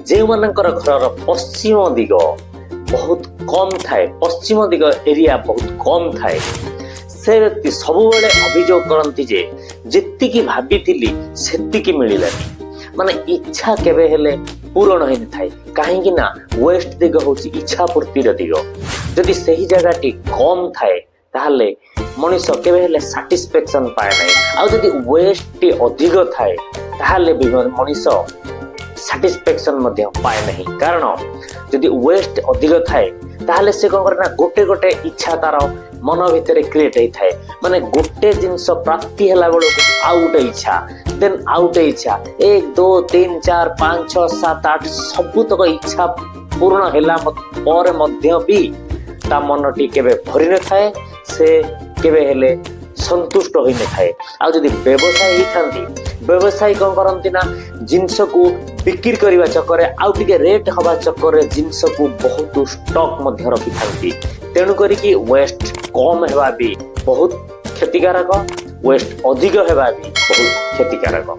ଯେଉଁମାନଙ୍କର ଘରର ପଶ୍ଚିମ ଦିଗ ବହୁତ କମ୍ ଥାଏ, ପଶ୍ଚିମ ଦିଗ ଏରିଆ ବହୁତ କମ୍ ଥାଏ, ସେ ବ୍ୟକ୍ତି ସବୁବେଳେ ଅଭିଯୋଗ କରନ୍ତି ଯେ ଯେତିକି ଭାବିଥିଲି ସେତିକି ମିଳିଲାନି। ମାନେ ଇଚ୍ଛା କେବେ ହେଲେ ପୂରଣ ହେଇନଥାଏ। କାହିଁକି ନା ୱେଷ୍ଟ ଦିଗ ହେଉଛି ଇଚ୍ଛା ପୂର୍ତ୍ତିର ଦିଗ। ଯଦି ସେହି ଜାଗାଟି କମ୍ ଥାଏ, ତାହେଲେ ମଣିଷ କେବେ ହେଲେ ସାଟିସ୍ଫ୍ୟାକ୍ସନ ପାଏ ନାହିଁ। ଆଉ ଯଦି ୱେଷ୍ଟଟି ଅଧିକ ଥାଏ, ତାହେଲେ ବି ମଣିଷ ସାଟିସ୍ଫ୍ୟାକ୍ସନ ମଧ୍ୟ ପାଏ ନାହିଁ। କାରଣ ଯଦି ୱେଷ୍ଟ ଅଧିକ ଥାଏ, ତାହେଲେ ସେ କଣ କରେ ନା ଗୋଟେ ଗୋଟେ ଇଚ୍ଛା ତାର ମନ ଭିତରେ କ୍ରିଏଟ୍ ହେଇଥାଏ। ମାନେ ଗୋଟେ ଜିନିଷ ପ୍ରାପ୍ତି ହେଲା ବେଳକୁ ଆଉ ଗୋଟେ ଇଚ୍ଛା, ଦେନ୍ ଆଉ ଗୋଟେ ଇଚ୍ଛା, 1, 2, 3, 4, 5, 6, 7, 8, ସବୁତକ ଇଚ୍ଛା ପୂରଣ ହେଲା ପରେ ମଧ୍ୟ ବି ତା ମନଟି କେବେ ଭରି ନଥାଏ, ସେ କେବେ ହେଲେ ସନ୍ତୁଷ୍ଟ ହୋଇନଥାଏ। ଆଉ ଯଦି ବ୍ୟବସାୟୀ ହେଇଥାନ୍ତି, ବ୍ୟବସାୟୀ କଣ କରନ୍ତି ନା ଜିନିଷକୁ ବିକ୍ରି କରିବା ଚକରେ, ଆଉ ଟିକେ ରେଟ୍ ହବା ଚକରେ ଜିନିଷକୁ ବହୁତ ଷ୍ଟକ୍ ମଧ୍ୟ ରଖିଥାନ୍ତି। ତେଣୁ କରିକି ୱେଷ୍ଟ କମ୍ ହେବା ବି ବହୁତ କ୍ଷତିକାରକ, ୱେଷ୍ଟ ଅଧିକ ହେବା ବି ବହୁତ କ୍ଷତିକାରକ।